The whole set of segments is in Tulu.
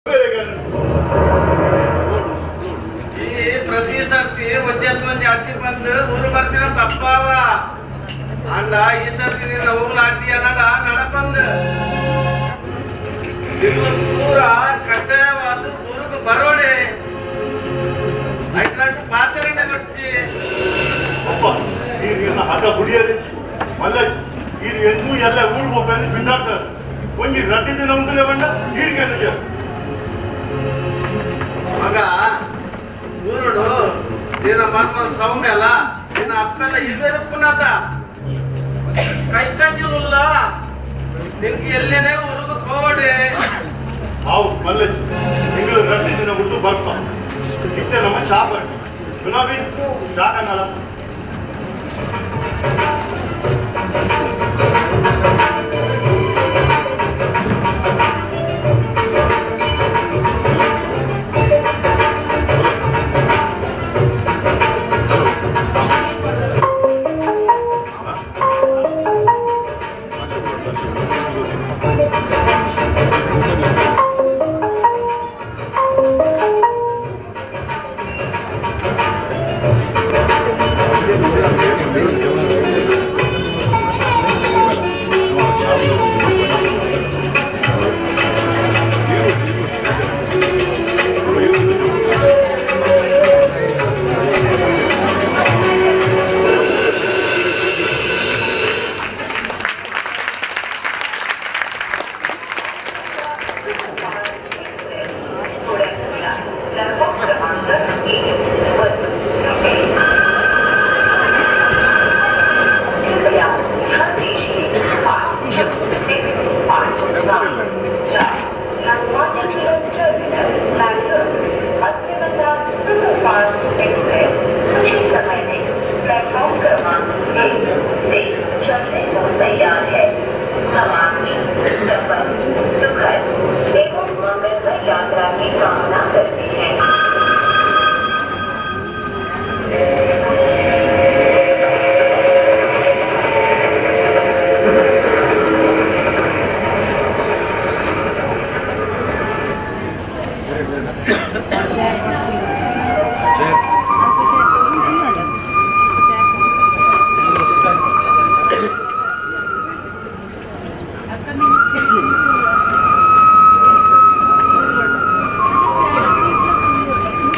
ಈ ಪ್ರತಿ ಸರ್ತಿ ಒಂಜತ್ ಮಂದಿ ಅಡ್ಡಿ ಬಂದು ಊರು ಬರ್ಪಿನ ತಪ್ಪಾವ. ಅಂಡ ಈ ಸರ್ತಿ ನಿನ್ನ ಊರು ಅಡ್ಡಿ ಅನ್ನಡ ನಡಪಂದು ಇದು ಪೂರ ಕಡ್ಡಾಯವಾದ ಊರಿಗೆ ಬರೋಡೆ ಐಟ್ಲಾಂಟು ಪಾತ್ರೆನೆ ಕೊಡ್ಚಿ. ಅಪ್ಪ ಈರು ಹಠ ಬುಡಿಯರಿಚಿ ಮಲ್ಲಜಿ ಈರು ಎಂದೂ ಎಲ್ಲ ಊರು ಹೋಗ್ಬಂದು ಪಿಂದಾಡ್ತಾರೆ. ಒಂಜಿ ರಡ್ಡಿ ದಿನ ಉಂಟುಲೆ ಬಂಡ ಈರಿಗೆ. ಮಗ, ಊರುಡು ನಿನ್ನ ಮರ್ಮ ಸೌಮ್ಯಲ್ಲ, ನಿನ್ನ ಅಪ್ಪೆಲ್ಲ ಇರುವೆರು ಪುನತ ಕೈಕಂಜಿಲ್ಲ. ನಿನ್ಗೆ ಎಲ್ಲೇನೆ ಊರಿಗೆ ಕೋಡೆ. ಹಾವು ಮಲ್ಲಜಿ, ತಿಂಗಳು ರಡ್ಡಿ ದಿನ ಉಳಿದು ಬರ್ತಾ ಇತ್ತೆ ನಮ್ಮ ಚಾ ಬರ್ತಿ. ಗುಲಾಬಿ ಚಾ ಕನ್ನಡ.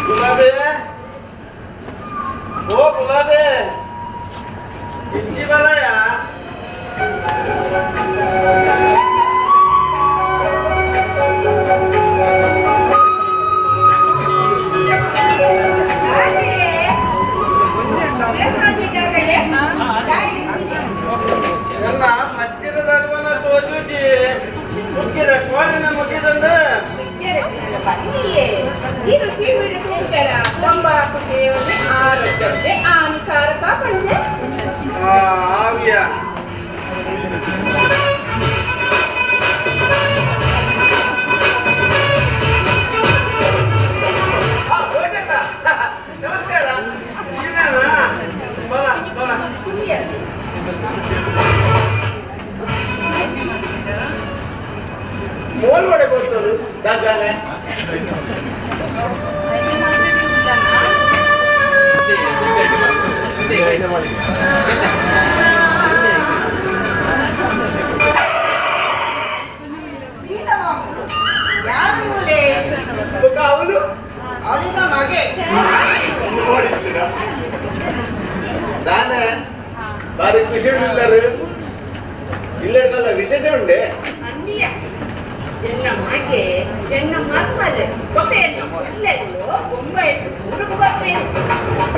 ಗುಲಾಬಿ, ಓ ಗುಲಾಬಿ, ಇಂಚಿ ಬಲಯ. ಎಲ್ಲ ಮಚ್ಚಿನ ಧರ್ಮನ ತೋಜುಜಿ ಮುಗ್ಗಿದ ಕೋಳಿನ ಮುಗಿದಂದು. ಆರೋಗ್ಯಕ್ಕೆ ಹಾನಿಕಾರಕ ಪಂಡೆ. ಆವ್ಯ. ಆ, ಹೋಗಣ್ಣ. ನಮಸ್ಕಾರ ಸೀನಾ. ಬಲ ಬಲ. ಮೋಲ್ ಒಡೆ ಕೊಡ್ತರು ದಗ್ಗಾಲೆ. ಯಾರು ಮೂಲೆ? ಬೊಕ್ಕ ಅವನು. ಅವಳಿನ ಮಗೆ. ದಾನ ಬಾರಿ ಖುಷಿ ಉಳ್ಳರು ಇಲ್ಲಡ್ದಲ್ಲ ವಿಶೇಷ ಉಂಡೆ. ಅಂದಿಯ ಎನ್ನ ಮಗೆ, ಎನ್ನ ಮಮ್ಮಲ್ ಬೊಕ ಎನ್ನ ಮೊದಲೆಲ್ಲೋ ಬೊಂಬೈಟ್ ಊರುಗು ಬರ್ಪೇನು.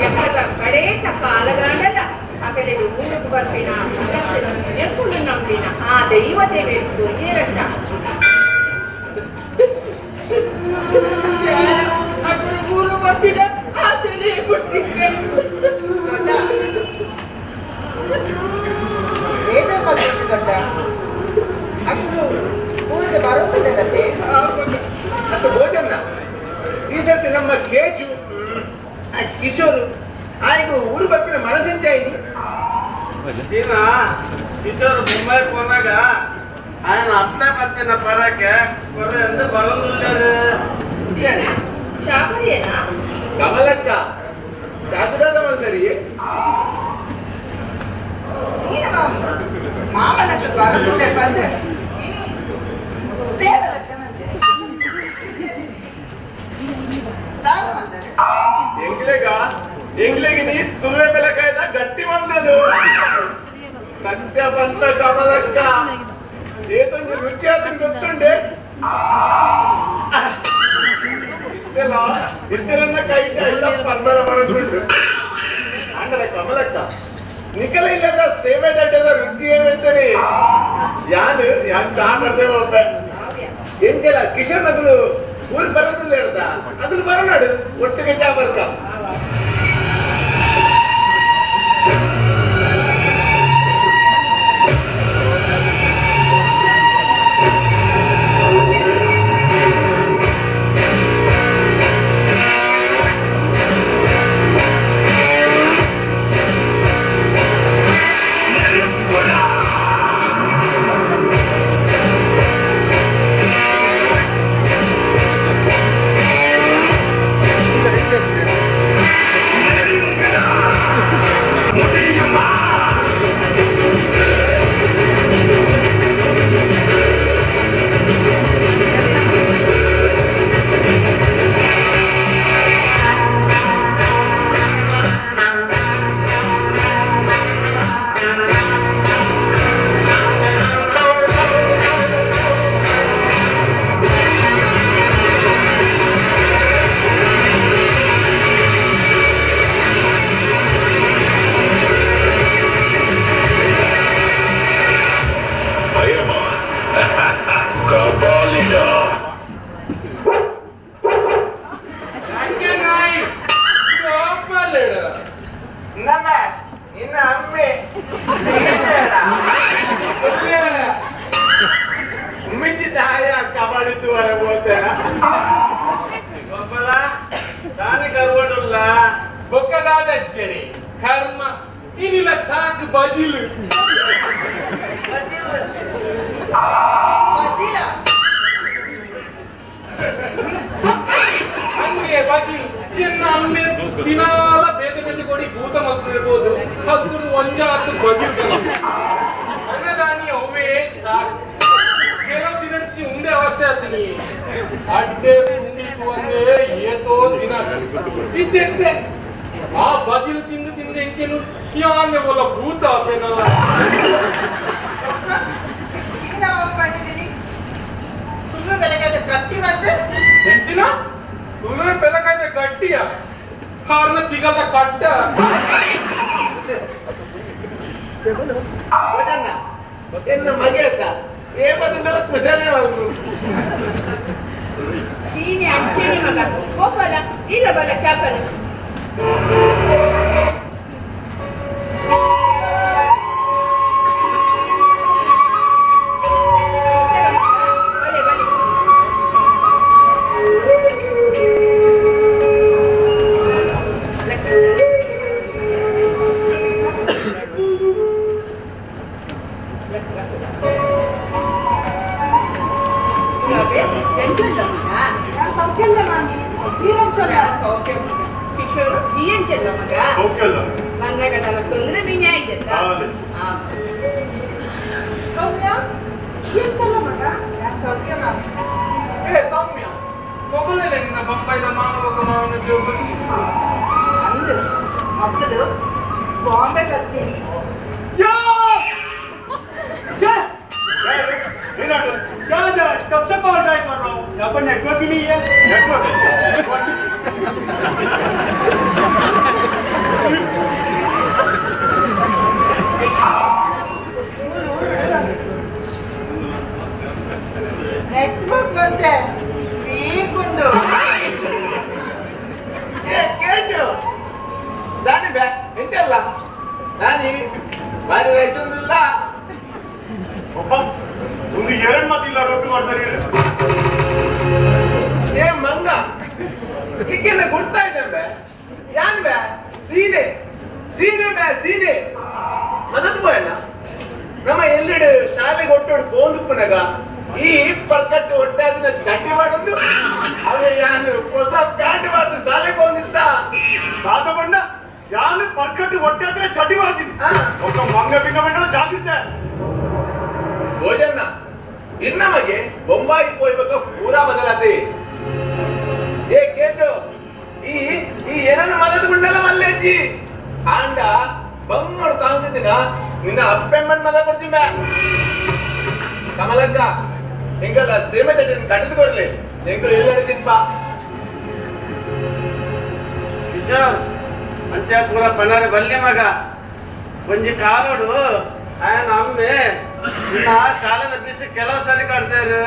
ಎಕ್ಕದ ಕಡೇತ ಕಾಲಗಾಂಡಲ ಅಕಲೆಗೆ ಊರುಗು ಬರ್ಪಿನ ಎಂಕುಲು ನಂಬಿನ ಆ ದೈವ ದೇವೇರು ಕೊಯ್ಯೇರಟ್ಟ. ಅಕುಲು ಊರು ಬರ್ಪಿನ ಆಸೆಲೇ ಬಿಟ್ಟಿದ್ದೆ. ದೊಡ್ಡ ಬೇಜಾರ್ ಮಾಡ್ಕೊಂಡು ದೊಡ್ಡ ಅಕ್ಕಲು ಊರಿಗೆ ಬರೋದಿಲ್ಲದಂತೆ. ಅಂತ ಭೋಜನ ಈ ಸರ್ತಿ ನಮ್ಮ ಕೇಚು ಆ ಕಿಶೋರ್ ಆಯ್ತು ಊರು ಬರ್ಪಿನ ಮನಸ್ಸೆಂಚಾಯ್ತು. ಸೀನಾ, ಕಿಶೋರ್ ಮುಂಬೈ ಹೋದಾಗ ఆయన ಅಪ್ಪೆ ಬರ್ತಿನ ಪಡಕ್ಕೆ. ಎಂತ ಬರೋದಿಲ್ಲ. ಚಾಪರಿಯೇನಾ? ಕಮಲಕ್ಕ ಚಾಕುದಾದ ಮಾಡ್ತಾರಿ. ನೀನು ಮಾಮನಕ್ಕೆ ಬರೋದಿಲ್ಲ ಬಂದು ಇನಿ ಸೇವಲಕ್ಕ ಮಂದೆ ದಾನ ಮಂದರೆ. ಎಂಗ್ಲೆಗ ಎಂಗ್ಲೆಗೆ ನೀ ತುರುವೆ ಬೆಲಕಾಯ್ದ ಗಟ್ಟಿ ಬಂದದು ಸತ್ಯ ಬಂತ ಕಮಲಕ್ಕ. ಏತೊಂದು ರುಚಿ ಆದ ಗೊತ್ತುಂಡೆ. ಇತ್ತೆಲ್ಲ ಇತ್ತೆಲ್ಲ ಕೈ ಪರ್ಮಳ ಬರೋದುಂಟು. ಅಂಡಲ ಕಮಲಕ್ಕ, ನಿಕಲ ಇಲ್ಲದ ಸೇವೆ ದಡ್ಡದ ರುಚಿ ಏನ್ ಹೇಳ್ತಾರೆ? ಯಾನು ಯಾನ್ ಚಾ ಮಾಡ್ದೆ ಒಬ್ಬ ಎಂಚಲ ಕಿಶನ್ ಮಗಳು ಊರು ಬರೋದಿಲ್ಲ ಹೇಳ್ತಾ, ಅದನ್ನು ಬರೋನಾಡು ಒಟ್ಟಿಗೆ ಚಾ ಬರ್ತಾ. ನಮ್ಮ ನಿನ್ನ ಅಮ್ಮೆ ಉಮ್ಮಿಂಚಿ ತಾಯ ಕಬಾಡಿದ್ದು ಹೊರ ಹೋಗ್ತಾರ. ಗೊಬ್ಬಲ ತಾನೇ ಕರ್ಕೊಂಡುಲ್ಲ. ಬೊಕ್ಕದಾದಜ್ಜರೆ ಕರ್ಮ ಇನಿಲ ಚಾಕ್ ಬಜಿಲು. ಬಜಿಲ? ಹಂಗೆ ಬಜಿಲು ಎನ್ನ ಅಮ್ಮೆ ದಿನಾಲ ಬೇತೆ ಬೇತೆ ಕೊಡಿ ಭೂತ ಮಲ್ತಿರ್ಬೋದು. ಹತ್ತುಡು ಒಂಜಾತು ಬಜಿಲ್ ಅನ್ನದಾನಿ ಅವೇ ಚಾಕ್. ಕೆಲವು ದಿನಡ್ಚಿ ಉಂಡೆ ಅವಸ್ಥೆ ಆತೀನಿ. ಅಡ್ಡೆ ಪುಂಡಿತು ಅಂದೇ ಏತೋ ದಿನ ಇತ್ತೆತ್ತೆ ಆ ಬಜಿಲು ತಿಂದು ತಿಂದು ಎಂಕೇನು ಯಾನೆ ಒಲ್ಲ ಭೂತ ಆಪೇನಲ್ಲ. ಸೀನಾ ಪಂಡಿನಿ ತುಂಬ ಬೆಳಗಾದ ಕತ್ತಿ ಬಂದು. ಎಂಚಿನ ತುಳುವೆ ಪೆಲಕಾಯ್ದ ಗಟ್ಟಿಯ ಕಾರಣ ತಿಗದ ಕಟ್ಟ. ಭೋಜನ ಎನ್ನ ಮಗೆ ಅಂತ ಏಪದಿಂದಲ ಕುಶಲೇ ಮಾಡ್ರು. ಸೀನೆ ಅಂಚೆನೆ ಮಗ ಗೋಪಾಲ ಇಲ್ಲ ಬಲ ಚಾಪಲ. ಬಲೆ ಬಲೆ. ಕಿಶೋರ್ ಏನ್ ಚೆಲ್ಲ ಮಗ? ಓಕೆಲ್ಲ. ಮನ್ನಾಗ ನಮಗೆ ತೊಂದರೆ ಮೀನೇ ಆಯ್ತದ. ಹಾಲೆ. ಸೌಮ್ಯ ಏನ್ ಚಲ್ಲ ಮಗ? ನಾನು ಸೌಖ್ಯ ಮಾಮಿ. ಏ ಸೌಮ್ಯ, ಮೊದಲೇ ನಿನ್ನ ಬೊಂಬೈದ ಮಾನವಕ ಮಾವನ ಜೋಗು. ಅಂದು ಮೊದಲು ಬಾಂಬೆ ಕತ್ತೀನಿ. क्या कब से कॉल ट्राई कर रहा हूँ, यहाँ पर नेटवर्क ही नहीं है। नेटवर्क ಊರು ಊರು ನೆಟ್ವರ್ಕ್ ಬಂದೆ ಬೀಗುಂಡು. ಕೇಚು ದಾನಿ ಬ್ಯಾ ಎಂಚಲ್ಲ ನಾನಿ ಬಾರಿ ರೈಸ್ ಒಂದಿಲ್ಲ. ಒಬ್ಬ ಒಂದು ಎರಡು ಮಾತಿಲ್ಲ ರೊಟ್ಟಿ ಮಾಡ್ತಾರೆ. ಏ ಮಂಗ, ನಿಕ್ಕೆಲ್ಲ ಗುರ್ತಾಯ್ತ ಬೇ? ಯಾನ್ ಬೇ ಸೀನೆ ಸೀನೆ ಬೇ ಸೀನೆ ಮದತ್ ಪೋಯನ. ನಮ್ಮ ಎಲ್ಲಿಡು ಶಾಲೆಗೆ ಒಟ್ಟೋಡು ಪೋಂದುಪ್ಪನಗ ಈ ಪರ್ಕಟ್ಟು ಒಟ್ಟಾದಿನ ಚಡ್ಡಿ ಮಾಡೋದು ಅವೇ ಯಾನು ಹೊಸ ಪ್ಯಾಂಟ್ ಮಾಡ್ದು ಶಾಲೆಗೆ ಬಂದಿತ್ತ ದಾದ ಬಣ್ಣ ಯಾನು ಪರ್ಕಟ್ಟು ಹೊಟ್ಟೆ ಹತ್ರ ಚಡ್ಡಿ ಮಾಡ್ತೀನಿ ಒಬ್ಬ ಮಂಗ ಬಿಂಗ ಬಂಡ ಜಾಗ್ರತೆ. ಭೋಜನ್ನ ಇನ್ನಮಗೆ ಬೊಂಬಾಯಿ ಪೋಯ್ಬೇಕ ಪೂರಾ ಬದಲಾತಿ. ಏ ಕೇಚು ಈ ಈ ಏನನ್ನು ಮದದ ಗುಂಡಲ ಮಲ್ಲೇಜಿ ಆಂಡ ಬಂಗೋಡು ತಾಂಕದಿನ ನಿನ್ನ ಅಪ್ಪೆಮ್ಮನ್ ಮದ ಕೊಡ್ತೀನಿ. ಕಮಲಕ್ಕ ಹಿಂಗಲ್ಲ ಸೇಮೆ ತಟ್ಟೆ ಕಟ್ಟದು ಕೊಡ್ಲಿ ಎಂಕಲು ಎಲ್ಲಡೆ ತಿನ್ಪ. ಕಿಶೋರ್ ಅಂಚ ಪೂರ ಪನಾರೆ ಬಲ್ಲಿ ಮಗ ಒಂಜಿ ಕಾಲೋಡು ఆయన ಅಮ್ಮೆ ನಿನ್ನ ಶಾಲೆದ ಬಿಸಿ ಕೆಲವು ಸರಿ ಕಟ್ತಾರೆ.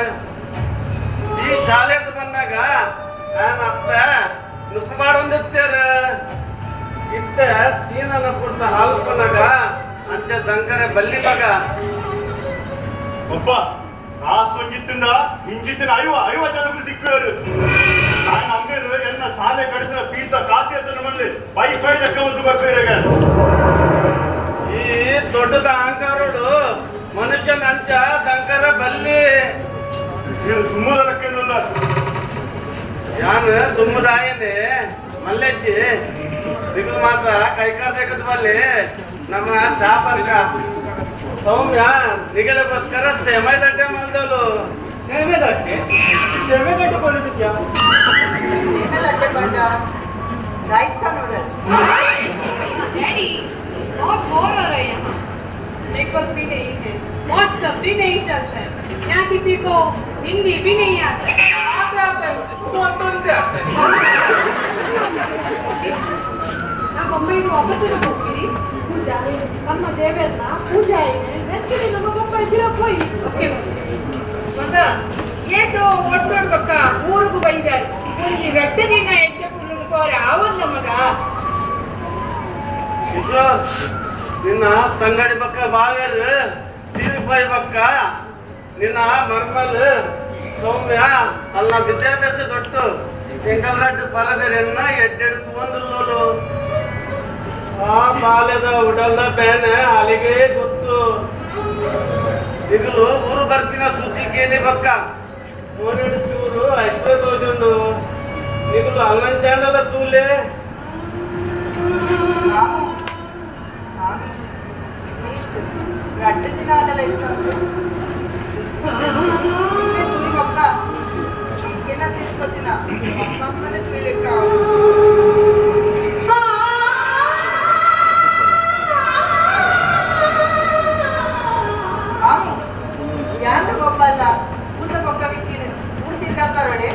ಈ ಶಾಲೆಗೆ ಬಂದಾಗ ఆయన ಅಪ್ಪ ನುಪ್ಪು ಮಾಡೊಂದಿತ್ತಾರ ಇತ್ತ ಸೀನನ ಪುಟ್ಟ ಹಾಲು ಪನ್ನಾಗ ಅಂಚ ದಂಕರೆ ಬಲ್ಲಿ ಮಗ. ಒಬ್ಬ ಕಾಸೊಂಜಿತ್ತಿಂದ ಇಂಜಿತ್ತಿನ ಐವ ಐವ ಜನಗಳು ದಿಕ್ಕುವರು. ఆయన ಅಮ್ಮೇರು ಎಲ್ಲ ಸಾಲೆ ಕಡಿದ ಪೀಸ ಕಾಸಿ ಹತ್ರ ಮಲ್ಲಿ ಪೈ ಪೈ ಲೆಕ್ಕ ಒಂದು ಕೊರ್ಪೇರಾಗ. ಈ ದೊಡ್ಡದ ಅಹಂಕಾರೋಡು ಮನುಷ್ಯನ ಅಂಚ ದಂಕರ ಬಲ್ಲಿ. ನೀನು ತುಂಬದ ಲೆಕ್ಕನಲ್ಲ. ಯಾನು ತುಮ್ಮದಾಯನೆ ಮಲ್ಲೆಜ್ಜಿ ದಿಗ್ಲು ಮಾತ್ರ ಕೈಕಾರ್ ತೆಗೆದ ಬಲ್ಲಿ ನಮ್ಮ ಚಾಪರ್ಕ ಸೌಮ್ಯ ನಿಗಲಗೋಸ್ಕರ ಸೇಮೈ ದಡ್ಡೆ ಮಲ್ದಲು. ಸೇವೆ ದಡ್ಡೆ ಸೇವೆ ದಡ್ಡೆ ಬಂದಿದ್ಯಾ? ಸೇಮೆ ತಟ್ಟೆ ಬಂಡ ರೈಸ್ತಾ ನೂಡಲ್ಸ್. डैडी बहुत बोर हो रहे हैं यहाँ, नेटवर्क भी नहीं है, व्हाट्सएप भी नहीं चलता है, यहाँ किसी को हिंदी भी नहीं आता है। ಆತೆ ಆತೆ ಒಂದೊಂದೇ ಆತೆ. ना बम्बई को वापस ही ಹೋಗ್ತೀರಿ. ಪೂಜಾ ನಮ್ಮ ದೇವೇರ್ನ ಪೂಜಾ ನೆಕ್ಸ್ಟ್ ನಮ್ಮ ಬೊಂಬೈ ಹೋಯಿ. ಓಕೆ. ಮಗ ಏತೋ ಒಟ್ಟೊಡ್ಬಕ್ಕ ಊರುಗು ಬೈದಾರೆ ಒಂಜಿ ರಡ್ಡು ದಿನ ಹೆಚ್ಚ ಕುಲ್ಲುದು ಕೋರೆ ಆವಲ್ಲ ಮಗ. ಕಿಶೋರ್ ನಿನ್ನ ತಂಗಡಿ ಬಕ್ಕ ಬಾವೇರು ತೀರ್ಪಾಯಿ ಬಕ್ಕ ನಿನ್ನ ಮರ್ಮಲ್ ಸೌಮ್ಯ ಅಲ್ಲ ವಿದ್ಯಾಭ್ಯಾಸ ದೊಡ್ಡ ಎಂಕಲ್ರಡ್ಡು ಪರಬೇರೆನ್ನ ಎಡ್ಡೆಡ್ ತುವಂದುಲ್ಲೋಲು. ಆ ಬಾಲ್ಯದ ಉಡಲ್ದ ಬೇನೆ ಅಲ್ಲಿಗೆ ಗೊತ್ತು. ಇಗಲು ಊರು ಬರ್ಪಿನ ಸುದ್ದಿ ಕೇಳಿ ಬಕ್ಕ ಮೋನೆಡು ಚೂರು ಐಶ್ವರ್ಯ ತೋಜುಂಡು ನಿಗುಲು ಅಲ್ಲಂಚಾಂಡಲ ತೂಲೆ. ಮಾಮು ಮಾಮು ಪ್ಲೀಸ್ ರಡ್ಡು ದಿನ ಆಟಲ ಹೆಚ್ಚು ಇಲ್ಲೇ ತೂಯಿ ಮಕ್ಕ ಇಂಕೆಲ್ಲ ತಿರ್ಕೊತಿನ ಅಮ್ಮಮ್ಮನೆ ತೂಯ್ಲಿಕ್ಕ. ಮಾಮು ಯಾರು ಗೊಬ್ಬಲ್ಲ ಊಟ ಬೊಕ್ಕ ಬಿಕ್ಕಿನ ಊರು ತಿಂದಪ್ಪರೋಡೆ.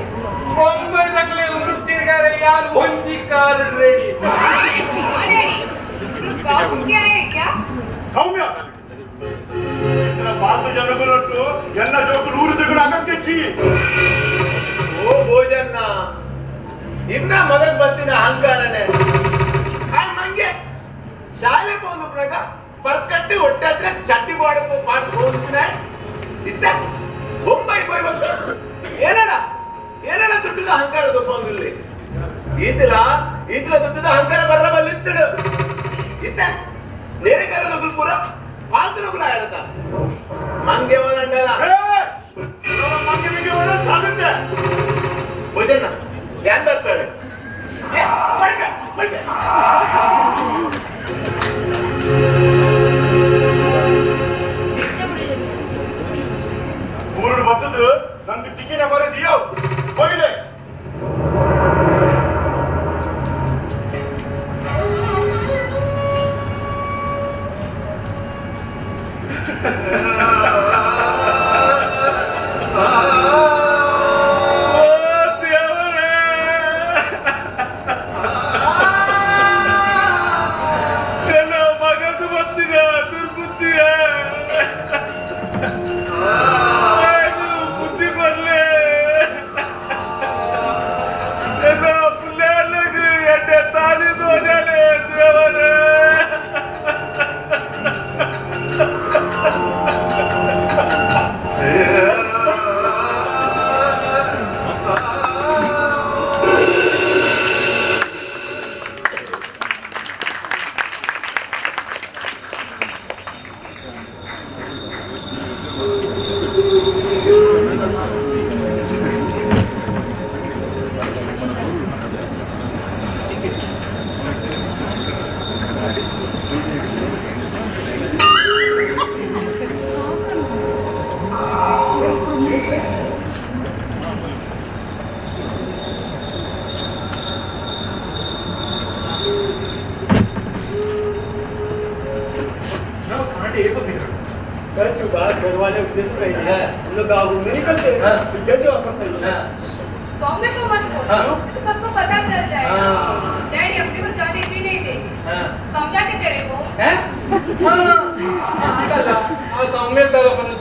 ಬೊಂಬೈ ನಕಲೆ ಊರು ತಿರ್ಗಾರೆ ಯಾರು ಒಂಜಿ ಕಾರ್ ರೆಡಿ. हाँ डैडी, गाँव क्या है क्या? ಸೌಮ್ಯ ಚಿತ್ರ ಫಾಲ್ತು ಜನಗಳೊಟ್ಟು ಎಲ್ಲ ಜೋಕುಲು ಊರು ತಿರುಗಡ ಅಗತ್ಯ ಹೆಚ್ಚಿ. ಓ ಭೋಜನ್ನ ಇನ್ನ ಮಗನ್ ಬಂದಿನ ಅಹಂಕಾರನೇ ಆ ಮಂಗೆ ಶಾಲೆ ಹೋದ ಪರ್ಕಟ್ಟು ಹೊಟ್ಟೆ ಹತ್ರ ಚಡ್ಡಿ ಮಾಡಬೇಕು ಪಾಠ ಹೋಗ್ತೀನಿ ಇತ್ತ ಬೊಂಬೈ ಹೋಗ್ಬೇಕು ಏನಡ ಏನಡ ದುಡ್ಡುದ ಅಹಂಕಾರ ದೊಪ್ಪೊಂದಿಲ್ಲ ಈತಲ ಈತಲ ದುಡ್ಡುದ ಅಹಂಕಾರ ಬರ್ರ ಬಲ್ಲಿತ್ತಡು ಇತ್ತ ನೇರೆಗಾರ ದೊಗ್ಲು ಪೂರ ಫಾಲ್ತು ನಗುಲ ಆಗತ್ತ ಮಂಗೆ ಒಳಂಡಲ್ಲ. ಮಂಗೆ ಮಿಂಗೆ ಒಳ್ಳೆ ಜಾಗ್ರತೆ. ಭೋಜನ ಧ್ಯಾನ ಬರ್ತಾರೆ. ಊರುಡು ಬತ್ತದು ನಂಗೆ ತಿಕ್ಕಿನ ಬರದಿಯೋ ಹೋಗಿಲೆ. ಓ ದೇವರೇ! कल सुबह घर वाले उठने से पहले हम लोग गाँव घूमने निकलते हैं। तो जल्दी वापस आइए। सौम्य को मत बोल, तो सबको पता चल जाएगा। डैडी अपने को जाने भी नहीं देंगे। समझा के तेरे को। ಆ ಸೌಮ್ಯ ತಗೊಂಡು.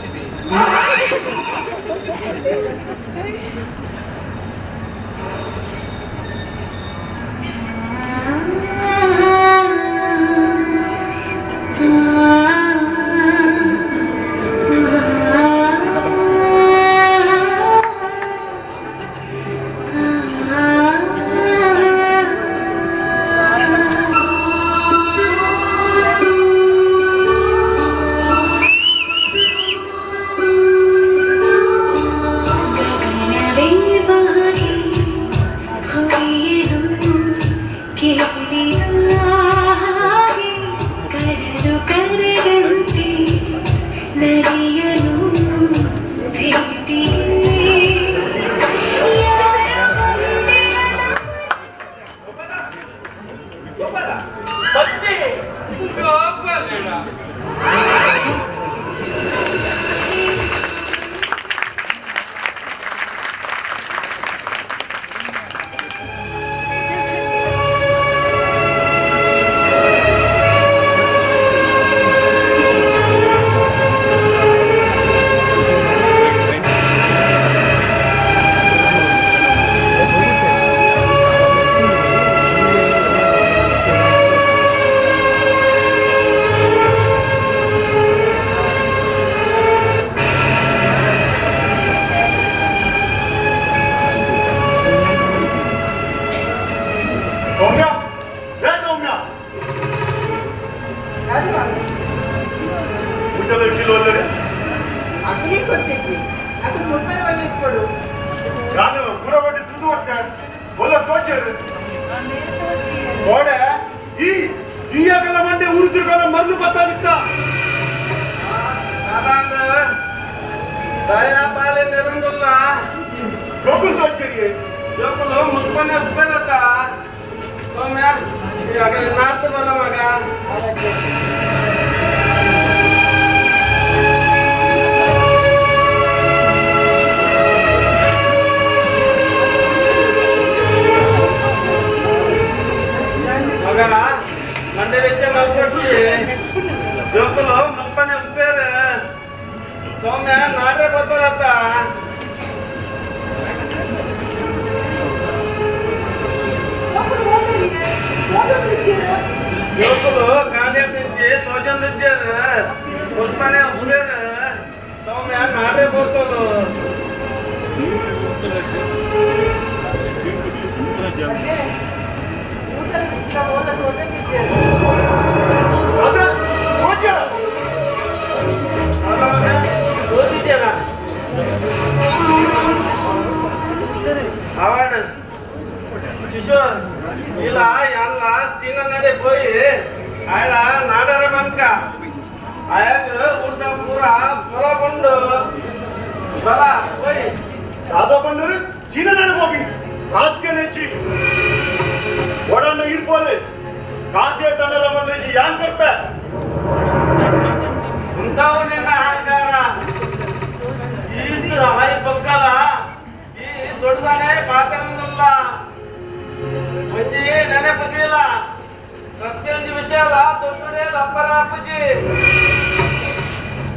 ಪ್ರತಿಯೊಂದು ವಿಷಯ ದೊಡ್ಡ ಲಪ್ಪರ ಅಪ್ಪಜಿ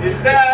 ಇಷ್ಟೇ.